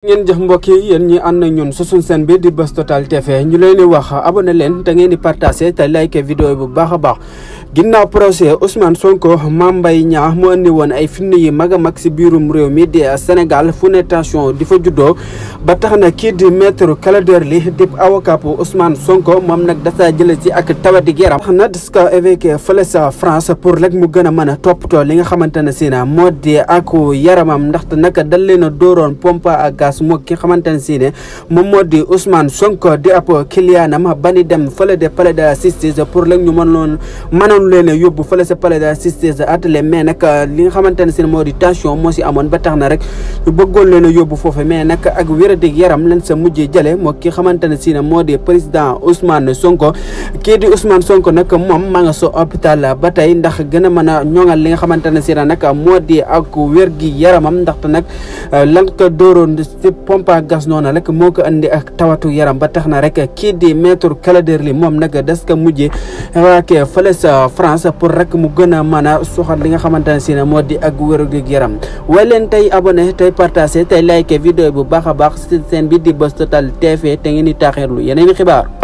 ngeen jëf mbokk yi yéen ñi ànd ak ñun su suñ seen bi di Buzz Total TV ñu leen di wax abonné leen te ngeen di partagé te like vidéo bu baax a baax ginnaaw procès Ousmane Sonko Mame Mbaye Niang mu andi woon ay fitna yi mag a mag si biirum réew mi di Sénégal fu ne tension di fa juddoo ba tax na kii di maître Clédor Ly di avocat pour Ousmane Sonko moom nag dafa jële ci ak tawati yaram tax na des ko évacué fële sa France pour rek mu gën a mën a toppatoo li nga xamante ne si na moo di ak yaramam ndaxte nag dal leen a dooroon pompe à gaz moo ki xamante ne si ne moom moo di Ousmane Sonko di ab kiliyaanam ba ni dem fële de palais de la justice pour rek ñu mënoon leen yóbbu fële sa palais de la justice attelé mais nag li nga xamante ne si ne moo di tension moo si amoon ba tax na rek ñu bëggoon leen a yóbbu foofu mais nag ak wéradig yaram leen sa mujjee jële moo ki xamante ne si ne moo di président Ousmane Sonko kii di Ousmane Sonko nag moom maa nga so hôpital ba tey ndax gën a mën a ñoŋal li nga xamante ne si ne nag moo di ak wér gi yaramam ndaxte nag lan ko dooroon ci pompe à gaz noonu rek moo ko andi ak tawatu yaram ba tax na rek kii di maître Clédor Ly moom nag des ko mujjee waakee fële sa France pour rek mu gën a mën a soxal li nga xamante ne si ne moo di ak wér gi yaram way leen tey abonné tey partagé tey like vidéo bu baax a baax ci seen bi di Buzz Total TV te ngeen di taaxeerlu yeneen xibaar